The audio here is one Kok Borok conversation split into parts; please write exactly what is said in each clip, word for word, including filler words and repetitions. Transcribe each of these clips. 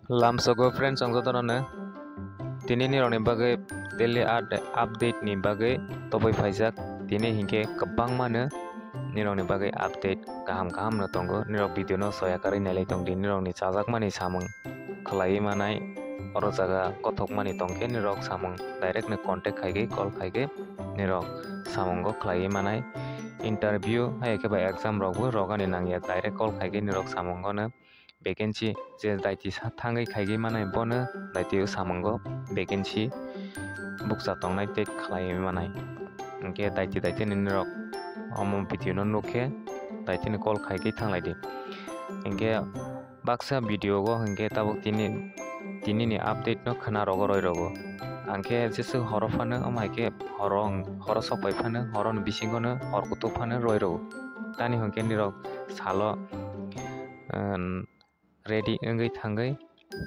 Lamsogo friends, ang jotono no tini nirokni bagwi daily ad-, update ni bagwi tobwi phaijak. Tini hinkhe kwbangma no nirokni bagwi update kaham kaham no tongo. Nirok video no soya karwi nailai tongdi, nirokni chajakmani samung khlaiwi manai oro jaga gothokmani tongkhe nirok samung direct no contact khaigwi, call khaigwi nirok samungo khlaiwi manai. Interview hai khe ba exam rokbo rogani nangya, direct call khaigwi nirok samungo no vacancy je daiti sa thangwi khaigwi manai, bono daitio samungo vacancy bukcha tongnai tei khlaiwi manai. Hinkhe daiti daiti ni nirok omo video no nukkhe daiti ni call khaigwi thanglaidi. Hinkhe baksa video o hinkhe tabuk tini, tini ni update no khna rogo roi rogo. Angkhe jeswk horo phano, omo hai khe horo, horo sok pai phano, horo ni bisingo no hor kutuk phano roi rogo. Tani hinkhe nirok salo, um, ready wngwi thangwi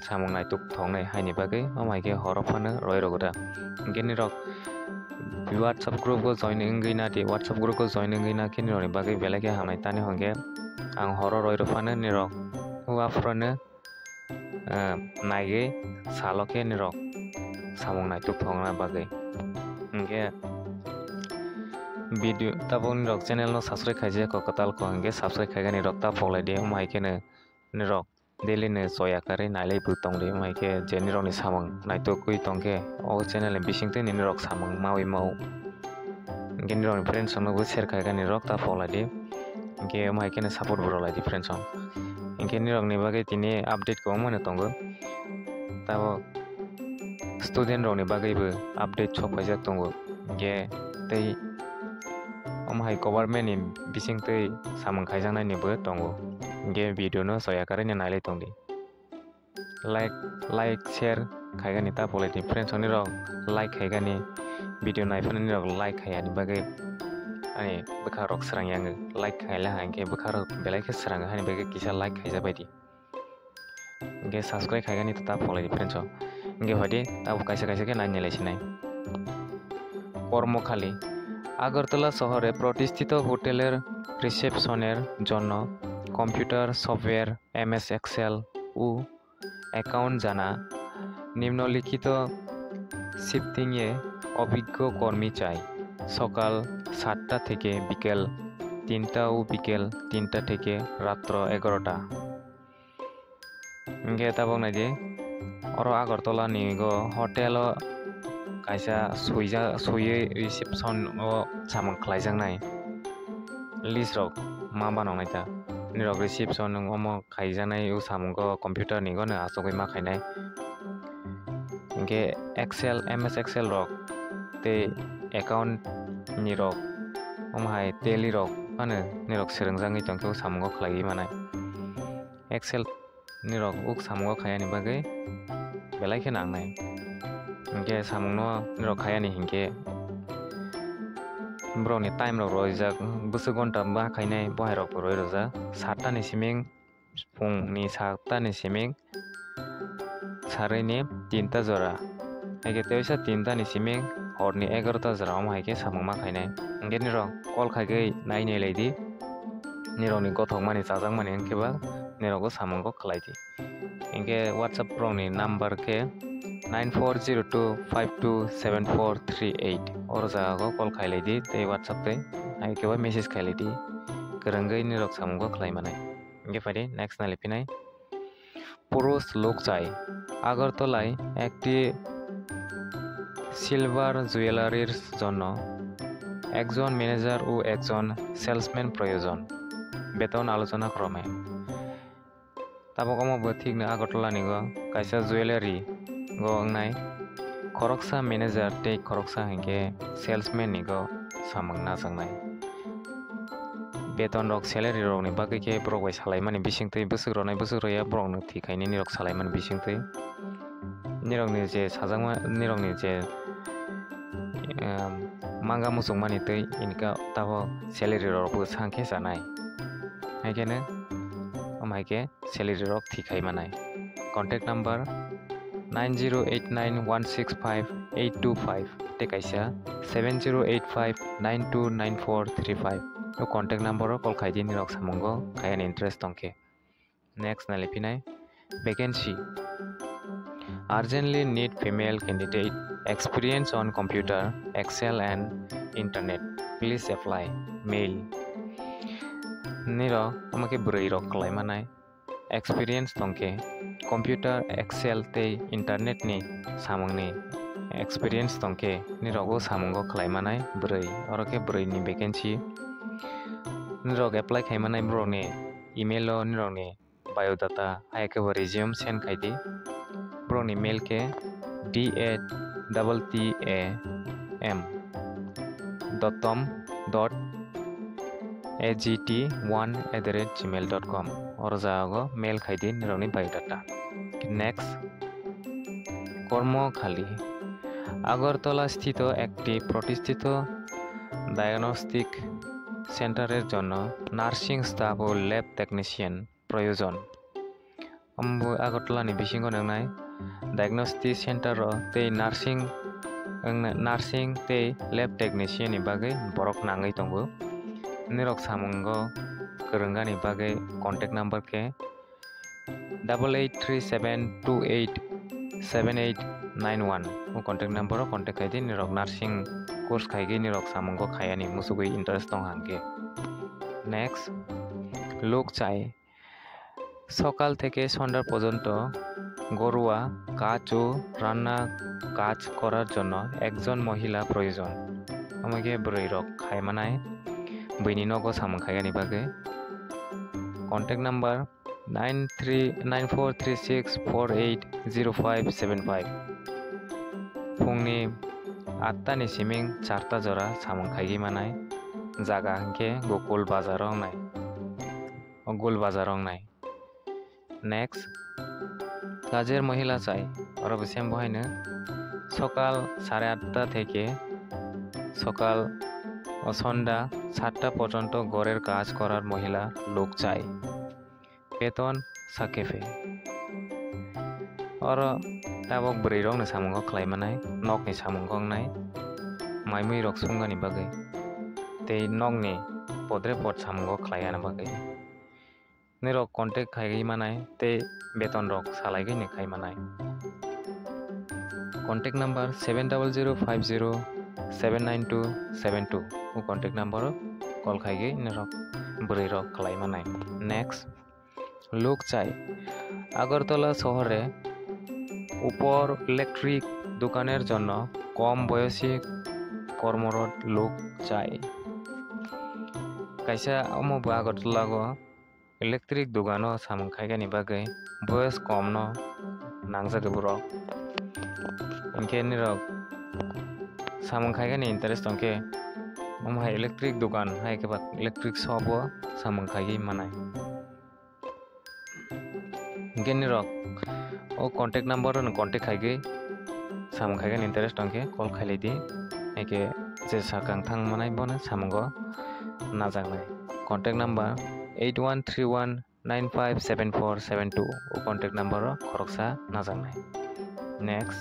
samung naituk thoknai haini bagwi, omo hai khe horo phano roi rogo da. Hinkhe nirok WhatsApp group o join wngwi na di, WhatsApp group o join wngwi na khe nirokni bagwi belai khe hamnai. Tani hinkhe ang horo roi rw phano nirok uaphurano, eh, naigwi salo khe nirok samung naituk thokna bagwi. Hinkhe video tabuk nirok channel no subscribe khaijak kho kwtal kho, hinkhe subscribe khaigani rok ta phoklai di, omo hai kheno nirok daily ni choya karwi nailai bo tongdi, omo hai khe je nirokni samung naitugwi tongkhe o channel ni bisingtwi nirok samung maui mau. Hinkhe nirokni friends rokno bo share khaigani rok ta phoklai di. Hinkhe omo hai kheno support bo rwlai di friends rok. Hinkhe nirokni bagwi tini update kwbangma no tongo. Tabuk student rokni bagwi bo update sok paijak tongo. Hinkhe tei omo hai government ni bisingtwi samung khaijaknai ni bo tongo. Hinkhe video no choya karwi nailai tongdi. Like, like, share khaigani ta phoklai di friends rok, nirok like khaigani, video naiphano nirok like khaiyani bagwi ani bwkha rok srang yang, like khaila hinkhe bwkha rok belai khe srang hani bagwi kisa like khaijak bai di. Hinkhe subscribe khaigani ta phoklai di friends rok. Hinkhe phaidi abo kaisa kaisa khe naini lai sinai. কর্মখালি। আগরতলা শহরে প্রতিষ্ঠিত হোটেলের রিসেপশনের জন্য computer software MS Excel O account জানা নিম্নলিখিত শিফটিংয়ে অভিজ্ঞ কর্মী চাই। সকাল সাতটা থেকে বিকেল তিনটা ও বিকেল তিনটা থেকে রাত্র এগারোটা। Hinkhe tabuk naidi, oro Agartala ni go hotel o kaisa suija-, suiwi reception o samung khlaijaknai list rok ma banoknai ta. Nirok reception omo khaijaknai o samung o computer ni gono achugwi ma khainai. Hinkhe Excel, M S Excel rok tei account ni rok, omo hai Tally rok phano nirok swrwngjakgwi tongkhe o samung o khlaiwi manai. Excel nirok uk samungo khaiyani bagwi belai khe nangnai. Hinkhe samungno nirok khaiyani hinkhe borokni time rok roijak, bwswk gonta ma khainai bohairokbo roi rwjak. Satta ni siming, phungni satta ni siming sarwi ni tinta jora, hai khe teisa tinta ni siming horni egarota jora, omo hai khe samung ma khainai. Hinkhe nirok call khaigwi nainai lai di, nirokni gothokmani chajakmani hinkhe ba nirokbo samungo khlai di. Hinkhe WhatsApp rokni number khe nine four zero two five two seven four three eight, oro jaga o call khailai di tei WhatsApp tei hai khe ba message khailai di, kwrwngwi nirok samungo khlai manai. Hinkhe phaidi next nai lai phinai. পুরুষ লোক চাই। আগরতলায় একটি সিলভার জুয়েলারির জন্য একজন ম্যানেজার ও একজন সেলসম্যান প্রয়োজন। বেতন আলোচনা ক্রমে। Tabuk omo bo thikno Agartala ni go kaisa jewellery go wngnai, khoroksa manager tei khoroksa hinkhe salesman ni go samung najaknai. Beton rok, salary rok ni bagwi khe borok bai salaimani bisingtwi bwswk rwnai bwswk rwya borok no thik khainai nirok salaimani bisingtwi. Nirokni je sajakma, nirokni je, em, manga muchungmani tei income tabuk salary rok bo sang khe chanai. Hai kheno, omo hai khe salary rok thik khai manai. Contact number nine zero eight nine one six five eight two five tei kaisa seven zero eight five nine two nine four three five. O contact number o call khai di nirok samungo khai ani interest tong khe. Next nai lai phinai. Vacancy. Urgently need female candidate, experience on computer, Excel and internet. Please apply. Mail. Nirok omo khe bwrwi rok khlai manai. Experience tongkhe computer, Excel tei internet ni samung ni experience tongkhe nirok o samungo khlai manai bwrwi. Oro khe bwrwi ni vacancy. Nirok apply khai manai borok ni email o nirok ni biodata, hai khe bo resume send khai di. Borok ni mail khe D A T T A M dot tom dot A G T one at the rate gmail dot com. Oro jago mail khai di nirok ni biodata. Next, kormo khali. Agartala স্থিত একটি প্রতিষ্ঠিত ডায়াগনস্টিক সেন্টারের জন্য nursing staff ও lab technician প্রয়োজন। Omo Agartala ni bisingo nangnai diagnostic center o tei nursing, wngna-, nursing tei lab technician ni bagwi borok nangwi tongo. Nirok samungo kwrwngani bagwi contact number khe double eight three seven two eight seven eight nine one. O contact number o contact khai di, nirok nursing course khai di, nirok samungo khayani musugwi interest tong hangkhe. Next, lok chai. সকাল থেকে সন্ধ্যা পর্যন্ত ঘরোয়া কাজ ও রান্না কাজ করার জন্য একজন মহিলা প্রয়োজন. Omo khe bwrwi rok khai manai, bwini nogo samung khaigani bagwi. Contact number nine three, nine four three six four eight zero five seven five. Phungni atta ni siming charta jora samung khaigwi manai. Jaga hwnkhe Gokul Bazar wngnai. O Gul Bazar wngnai. Next, কাজের মহিলা চাই. Oro bo same bo haino, সকাল সাড়ে আটটা থেকে সকাল ও সন্ধ্যা সাতটা পর্যন্ত ঘরের কাজ করার মহিলা লোক চাই. বেতন সংক্ষেপে. Oro tabok bwrwi rokni samungo khlai manai, nokni samungo wngnai, mai mui rok sumgani bagwi tei nokni podre pod samungo khlai yani bagwi. Nirok contact khaigwi manai tei beton rok salaigwi ni khai manai. Contact number seven double zero five zero seven nine two seven two. O contact number o call khaigwi nirok bwrwi rok khlai manai. Next, লোক চাই. আগরতলা শহরে উপর ইলেকট্রিক দোকানের জন্য কম বয়সী কর্মরত লোক চাই. Kaisa omo bo Agartala o electric dogano samung khaigani bagwi boyos komno nangjagwi borok. Hinkhe nirok samung khaigani interest tongkhe, omo hai electric dogan hai khe ba electric shop o samung khaigwi manai. Hinkhe nirok o contact number no contact khaigwi samung khaigani interest tongkhe call khailai di. Hinkhe je sakang thang manai bono samungo najaknai. Contact number eight one three one nine five seven four seven two. O contact number o khoroksa najaknai. Next,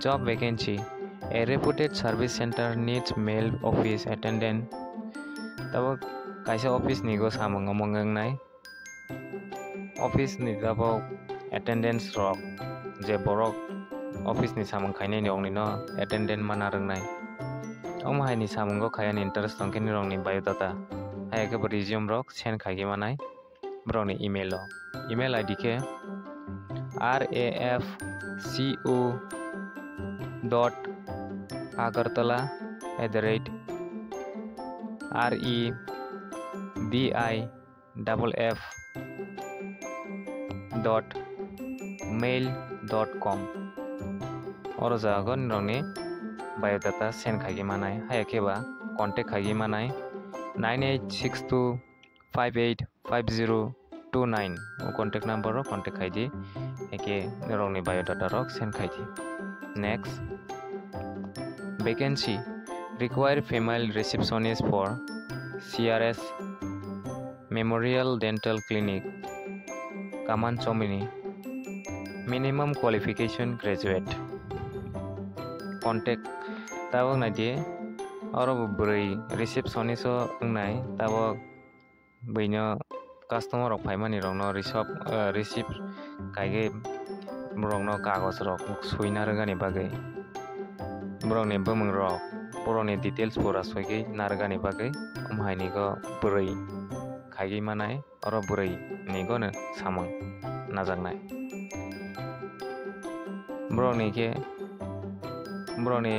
job vacancy. A reputed service center needs male office attendant. Tabok kaisa office ni go samung omong wngnai. Office ni tabok attendance rok, je borok office ni samung khainai ni rok ni no attendant mana rwngnai. Omo hai ni samungo khayani interest tongkhe nirok ni biodata, hai khe bo resume rok send khaigwi manai borok ni email o. Email I D khe R A F C O dot agartala at the rate R E D I double F dot mail dot com. Oro jago nirokni biodata send khaigwi manai, haya khe ba contact khaigwi manai nine eight six two five eight five zero two nine. O contact number o contact khai di, eke norokni biodata rok send khai di. Next, vacancy require female receptionist for C R S Memorial Dental Clinic, Kaman Chomini. Minimum qualification graduate. Contact tabok nai di, oro bo bwrwi receptionist o wngnai, tabok buino customer rok phaimani rokno receive, eh, receive khaigwi borokno kagoj rok swina rwgani bagwi, borokni bumung rok, borokni details pura swigwi narwgani bagwi, omo haini go bwrwi khaigwi manai, oro bwrwi ni gono samung najaknai. Borokni khe, borokni,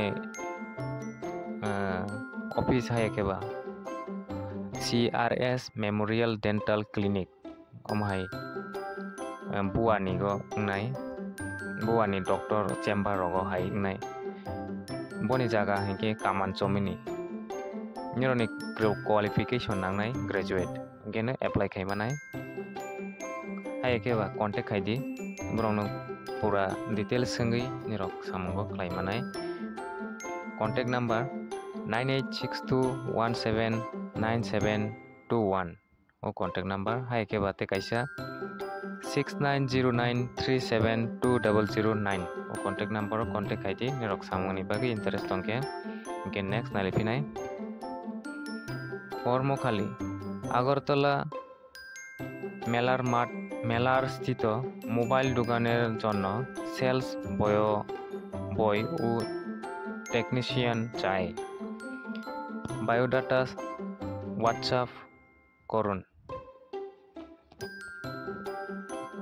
eh, office hai khe ba C R S Memorial Dental Clinic, omo hai, eh, buani go wngnai, buani doctor chamber rogo hai wngnai. Boni jaga hinkhe Kaman Chomini. Nirokni qualification nangnai graduate. Hinkhe no apply khai manai. Hai khe ba contact khai di, borokno pura details swngwi nirok samungo khlai manai. Contact number nine eight six two one seven nine seven two one. O contact number hai khe ba tei kaisa six nine zero nine three seven two double zero nine. O contact number o contact khai di, nirok samungni bagwi interest tongkhe. Hinkhe next nai phinai. Hormokhali, Agartala Melar Mart, Melar sthito mobile doganer jonno sales boyo, boy o technician chai. Biodata WhatsApp korun.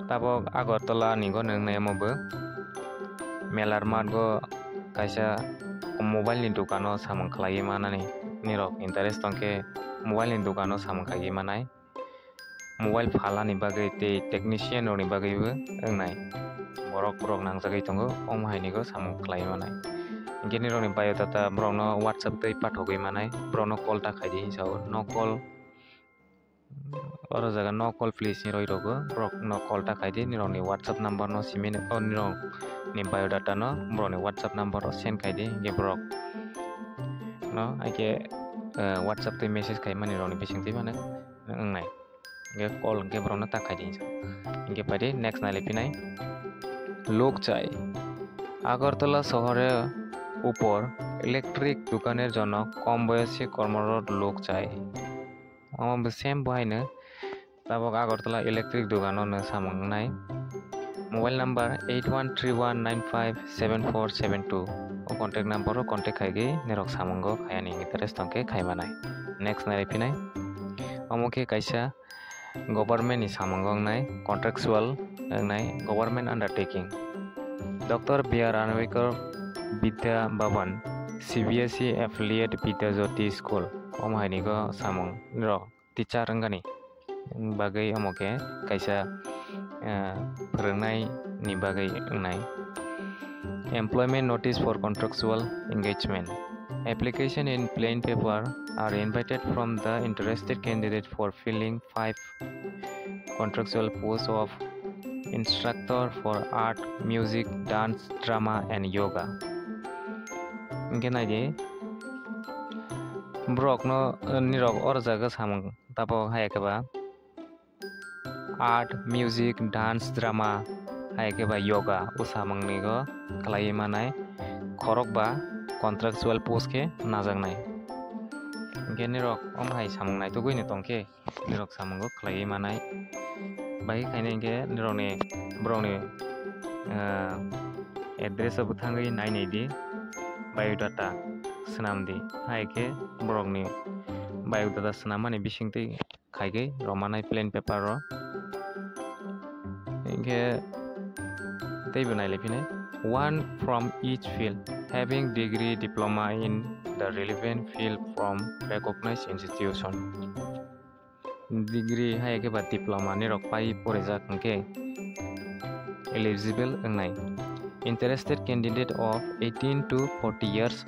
Tabok Agartala ni go nung nai omo bo. Melar Mart go kaisa mobile ni dukano samung khlaiwi manani. Nirok interest tongkhe mobile ni dukano samung khlaiwi manai. Mobile phalani bagwi tei technician rokni bagwibo wngnai. Borok, borok nangjagwi tongo, omo haini go samung khlaiwi manai. Hinkhe nirokni biodata borokno WhatsApp twi pathogwi manai, borokno call ta khaidi hinsa o. No call, oro jaga no call please hinwi roi rogo, borok no call ta khaidi, nirokni WhatsApp number no simi, o nirokni biodata no borokni WhatsApp number o send khaidi, hinkhe borok no, haikhe, eh, WhatsApp twi message khaimani rokni bising twi mano wngnai. Hinkhe call hinkhe borokno ta khaidi hinsa. Hinkhe phaidi next nai phinai. Lok chai. Agartala sohore upor electric dukaner jonok kom boyosi kormorot lok chai. Omo bo same bo haino tabok Agartala electric dukano no samung wngnai. Mobile number eight one three one nine five seven four seven two. O contact number o contact khaigwi nirok samungo khayani interest tongkhe khaimanai. Next nai phinai. Omo khe kaisa government ni samungo wngnai, contractual wngnai, government undertaking. Doctor B R Ambedkar Vidya Bhavan, C B S E affiliate Vidya Jyoti School, omo haini go samung rok teacher wngani bagwi omo khe kaisa, eh, phwrwngnai ni bagwi wngnai. Employment notice for contractual engagement. Application in plain paper are invited from the interested candidate for filling five contractual posts of instructor for art, music, dance, drama and yoga. Hinkhe naidi, borokno, eh, nirok oro jaga samung tabok hai khe ba art, music, dance, drama, hai khe ba yoga o samungni go khlaiwi manai, khorok ba contractual post khe najaknai. Hinkhe nirok omo hai samung naitugwi no tongkhe nirok samungo khlaiwi manai. Bai khaina hinkhe nirokni, borokni, ah, address o bwthangwi nainai di, biodata swnam di. Hai khe borokni biodata swnammani bisingtwi khaigwi rwmanai plain paper o. Hinkhe teibo nailai phinai. One from each field, having degree, diploma in the relevant field from recognized institution. Degree hai khe ba diploma ni rok pai porijak hinkhe eligible wngnai. Interested candidate of eighteen to forty years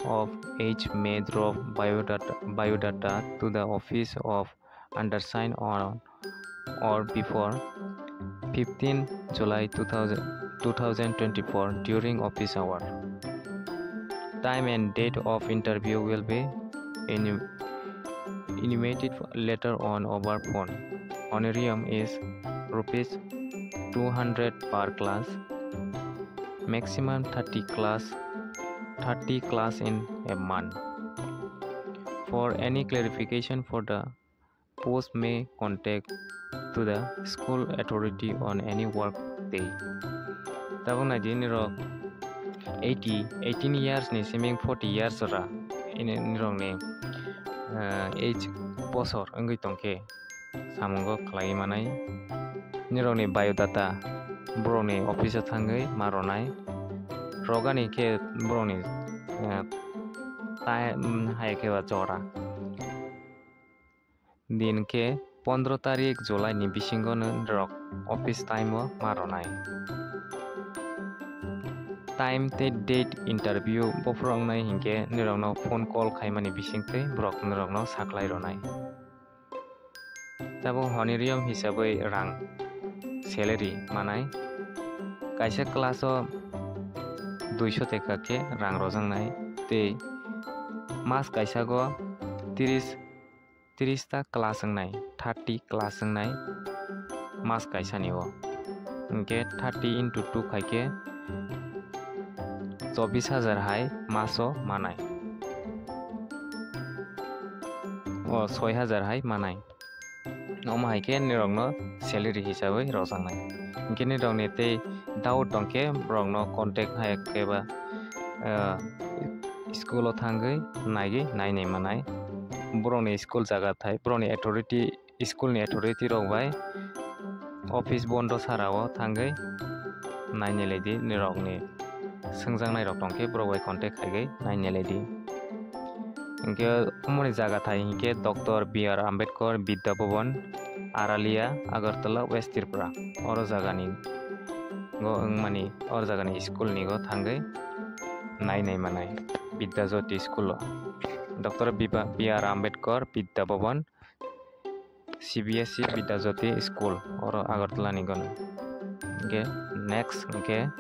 of age may drop biodata, biodata to the office of undersigned on or before fifteen July two thousand, two thousand twenty-four during office hour. Time and date of interview will be inu-, intimated later on over phone. Honorarium is rupees two hundred per class. Maximum thirty class, thirty class in a month. For any clarification for the post may contact to the school authority on any work day. Tabuk naidi nirok eighty, eighteen years ni siming forty years ra ini nirokni, eh, age bosor wngwi tongkhe samungo khlai manai. Nirokni biodata borokni office o thangwi ma ronai. Rogani khe borokni, eh, tai, mm, hai khe ba jora. Din khe pondro tarik July ni bisingo no nirok office time o ma ronai. Time tei date interview bophor wngnai hinkhe nirokno phone call khaimani bisingtwi borok nirokno saklai ronai. Tabuk honorarium hisabwi rang salary manai. Kaisa class o duiso teka khe rang rojaknai tei mas kaisago tris, tris ta class wngnai, thirty class wngnai mas kaisani o. Hinkhe thirty into two khaikhe chobbish hajar hai maso manai. O soi hajar hai manai. Omo hai khe nirokno salary hisabwi rojaknai. Hinkhe nirokni tei doubt tongkhe borokno contact hai khe ba, ah, school o thangwi naigwi nainai manai. Borokni school jaga thai, borokni authority, school ni authority rok bai office bondo sara o thangwi nainai lai di, nirokni swngjaknai rok tongkhe borok bai contact khaigwi nainai lai di. Hinkhe omoni jaga thai hinkhe Doctor B R Ambedkar Vidya Bhavan, Aralia, Agartala, West Tripura. Oro jagani go wngmani, oro jagani school ni go thangwi nainai manai Vidya Jyoti school o. Doctor Biba-, B R Ambedkar Vidya Bhavan, C B S E Vidya Jyoti school, oro Agartala ni gono. Hinkhe next hinkhe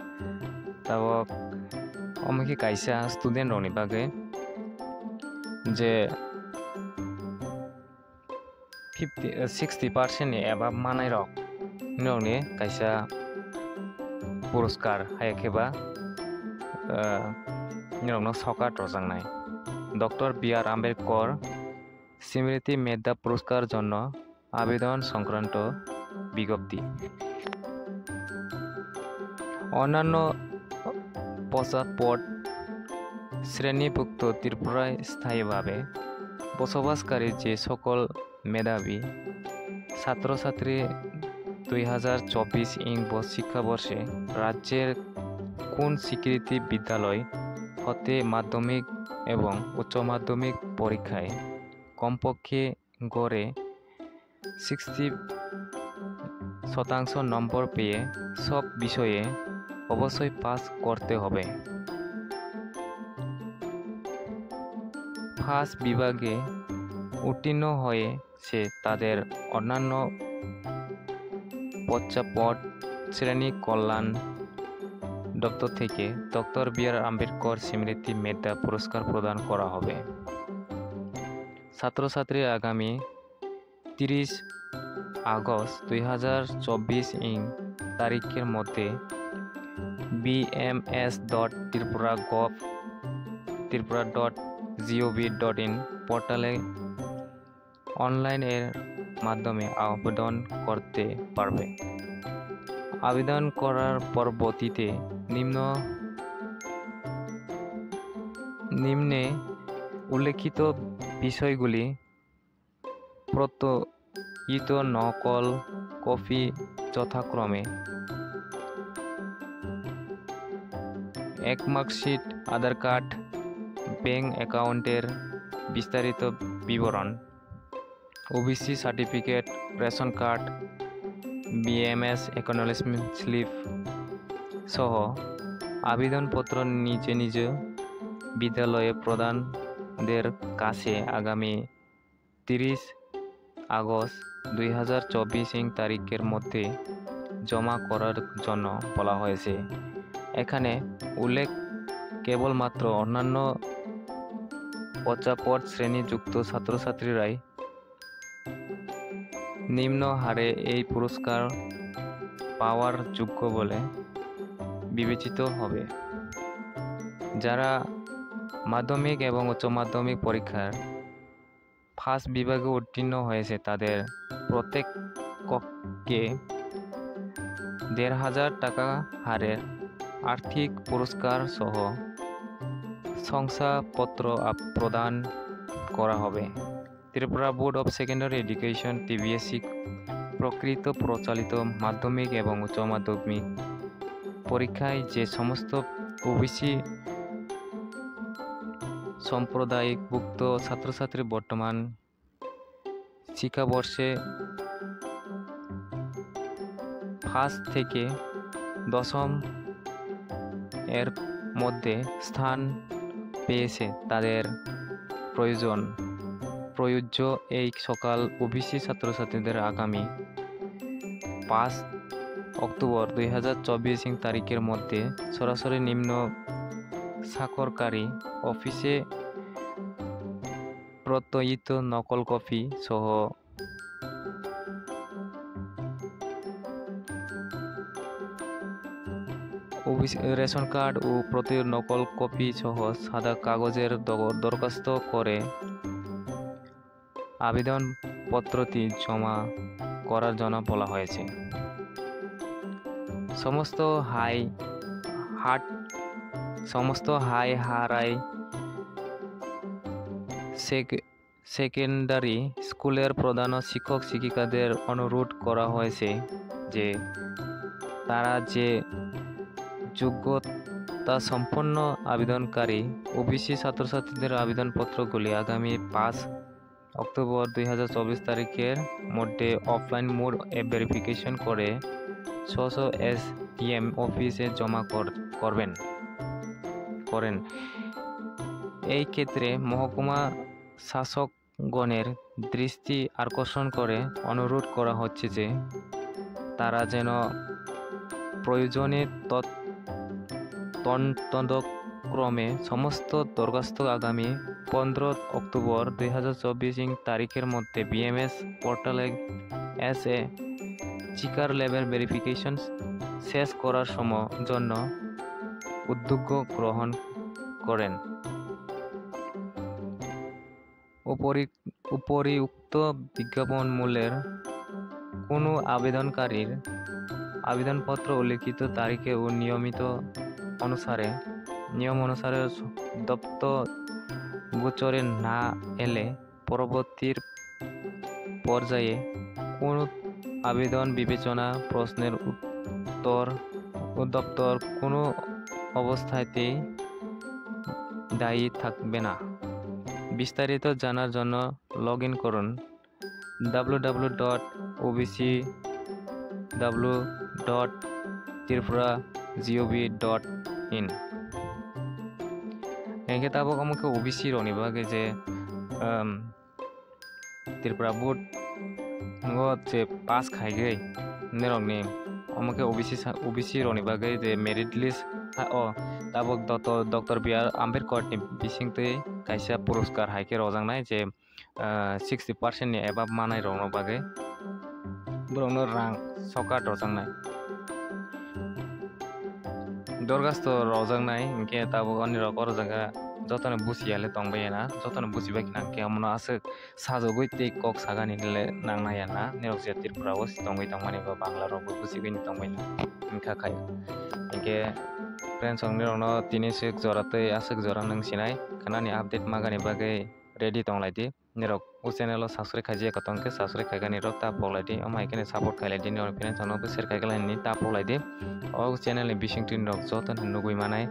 tabuk omo khe kaisa student rokni bagwi je fifty, eh, sixty percent ni above manai rok nirokni kaisa puruskar hai khe ba, eh, nirokno sokat rojaknai. Doctor B R Ambedkar Smriti Medha Puruskar jonno আবেদন সংক্রান্ত বিজ্ঞপ্তি। অন্যান্য পশ্চাৎপদ শ্রেণীভুক্ত ত্রিপুরায় স্থায়ীভাবে বসবাসকারী যে সকল মেধাবী ছাত্রছাত্রী দুই হাজার চব্বিশ ইং ব-, শিক্ষাবর্ষে রাজ্যের কোন স্বীকৃতি বিদ্যালয় হতে মাধ্যমিক এবং উচ্চ মাধ্যমিক পরীক্ষায় কমপক্ষে গড়ে সিক্সটি শতাংশ নম্বর পেয়ে সব বিষয়ে অবশ্যই পাস করতে হবে। ফার্স্ট বিভাগে উত্তীর্ণ হয়েছে তাদের অন্যান্য পশ্চাৎপদ শ্রেণী কল্যাণ দপ্তর থেকে ডক্টর বি আর আম্বেদকর স্মৃতি মেধা পুরস্কার প্রদান করা হবে। ছাত্রছাত্রী আগামী তিরিশ আগস্ট দুই হাজার চব্বিশ ইং তারিখের মধ্যে BMS dot Tripura gov Tripura dot GOV dot in পোর্টালে অনলাইনের মাধ্যমে আবেদন করতে পারবে। আবেদন করার পদ্ধতিতে নিম্ন, নিম্নে উল্লেখিত বিষয়গুলি প্রত্যায়িত নকল কপি যথাক্রমে এক মার্কশিট, আধার কার্ড, ব্যাংক অ্যাকাউন্টের বিস্তারিত বিবরণ, OBC certificate, ration card, BMS acknowledgement slip সহ আবেদনপত্র নিজ নিজ বিদ্যালয়ে প্রধানদের কাছে আগামী তিরিশ আগস্ট দুই হাজার চব্বিশ ইং তারিখের মধ্যে জমা করার জন্য বলা হয়েছে। এখানে উল্লেখ কেবলমাত্র অন্যান্য পশ্চাৎপদ শ্রেণীযুক্ত ছাত্রছাত্রীরাই নিম্ন হারে এই পুরস্কার পাওয়ার যোগ্য বলে বিবেচিত হবে। যারা মাধ্যমিক এবং উচ্চ মাধ্যমিক পরীক্ষার ফার্স্ট বিভাগে উত্তীর্ণ হয়েছে, তাদের প্রত্যেক শিক্ষককে দেড় হাজার টাকা হারে আর্থিক পুরস্কার সহ শংসাপত্র আপ-, প্রদান করা হবে। Tripura board of secondary education, টিবিএসই, প্রকৃত প্রচলিত মাধ্যমিক এবং উচ্চ মাধ্যমিক পরীক্ষায় যে সমস্ত ওবিসি সম্প্রদায়ভুক্ত ছাত্রছাত্রী বর্তমান শিক্ষাবর্ষে ফার্স্ট থেকে দশম এর মধ্যে স্থান পেয়েছে, তাদের প্রয়োজন, প্রযোজ্য এই সকল ওবিসি ছাত্রছাত্রীদের আগামী পাঁচ অক্টোবর দুই হাজার চব্বিশ ইং তারিখের মধ্যে সরাসরি নিম্ন স্বাক্ষরকারী অফিসে প্রত্যয়িত নকল কপি সহ অফিস, রেশন কার্ড ও প্রত্যয়িত নকল কপি সহ সাদা কাগজের দগ-, দরখাস্ত করে আবেদনপত্রটি জমা করার জন্য বলা হয়েছে। সমস্ত হাই হাট, সমস্ত হাই হারাই সেক-, সেকেন্ডারি স্কুলের প্রধান শিক্ষক শিক্ষিকাদের অনুরোধ করা হয়েছে যে তারা যে যোগ্যতা সম্পন্ন আবেদনকারী ওবিসি ছাত্রছাত্রীদের আবেদনপত্রগুলি আগামী পাঁচ অক্টোবর দুই হাজার চব্বিশ তারিখের মধ্যে অফলাইন মোড ভেরিফিকেশন করে স্ব স্ব এসডিএম অফিসে জমা কর-, করবেন, করেন। এই ক্ষেত্রে মহকুমা শাসক গণের দৃষ্টি আকর্ষণ করে অনুরোধ করা হচ্ছে যে তারা যেন প্রয়োজনে তৎ-, তদন্তক্রমে সমস্ত দরখাস্ত আগামী পনেরো অক্টোবর দুই হাজার চব্বিশ ইং তারিখের মধ্যে বিএমএস পোর্টালে এসএ চিকার লেভেল ভেরিফিকেশন শেষ করার সম-, জন্য উদ্যোগ গ্রহণ করেন। উপরি-, উপরিউক্ত বিজ্ঞাপন মূল্যের কোনো আবেদনকারীর আবেদনপত্র উল্লিখিত তারিখে ও নিয়মিত অনুসারে, নিয়ম অনুসারে দপ্তর গোচরে না এলে পরবর্তীর পর্যায়ে কোনো আবেদন বিবেচনা প্রশ্নের উত্তর ও দপ্তর কোনো অবস্থাতেই দায়ী থাকবে না। বিস্তারিত জানার জন্য লগ ইন করুন W W W dot OBC W W W dot Tripura GOV dot in. Hingke tabok omo khe O B C rokni bagwi je, um, Tripura board o je pass khaigwi norokni omo khe O B C sa-, O B C rokni bagwi je merit list ha o tabok Doctor, Doctor B R Ambedkar ni bisingtwi kaisa puraskar hai khe rojaknai je, ah, sixty percent ni above manai rokno bagwi borokno rang sokat rojaknai. Dorgasto rojaknai, hinkhe tabuk ani rok oro jaga jotono buchiya le tongbai ya na, jotono buchibai khna hinkhe omono aswk sajagwi tei kok sagani le nangna ya na, nirok je Tripura o tongwi tongmani ba Bangla rok bo buchigwi tongbai na hinkha khai. Hinkhe friends rok nirokno tini swk jora tei aswk jora nwng sinai khnani update magani bagwi ready tonglaidi. Nirok o channel o subscribe khaijak ya khe tongkhe subscribe khaigani rok ta poklaidi, omo hai kheno support khailaidi, nirok friends rok no share khailaini ta poklaidi. O channel ni bisingtwi nirok joto no nugwi manai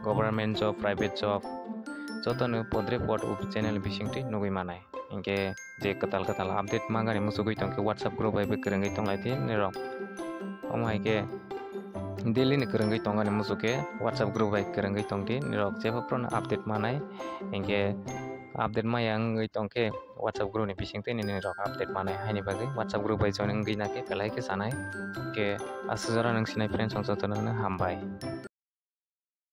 government job, private job, joto no podre pod o channel ni bisingtwi nugwi manai. Hinkhe je kwtal kwtal update mangani muchugwi tongkhe WhatsApp group bai bo kwrwngwi tonglaidi nirok. Omo hai khe daily ni kwrwngwi tongani muchukhe WhatsApp group bai kwrwngwi tongdi nirok jebo phano update manai. Hinkhe update maya wngwi tongkhe WhatsApp group ni bisingtwi nini rok update manai haini bagwi WhatsApp group bai join wngwi nakhe belai khe sanai. Hinkhe aswk jora nwng sinai friends rok jotono hambai.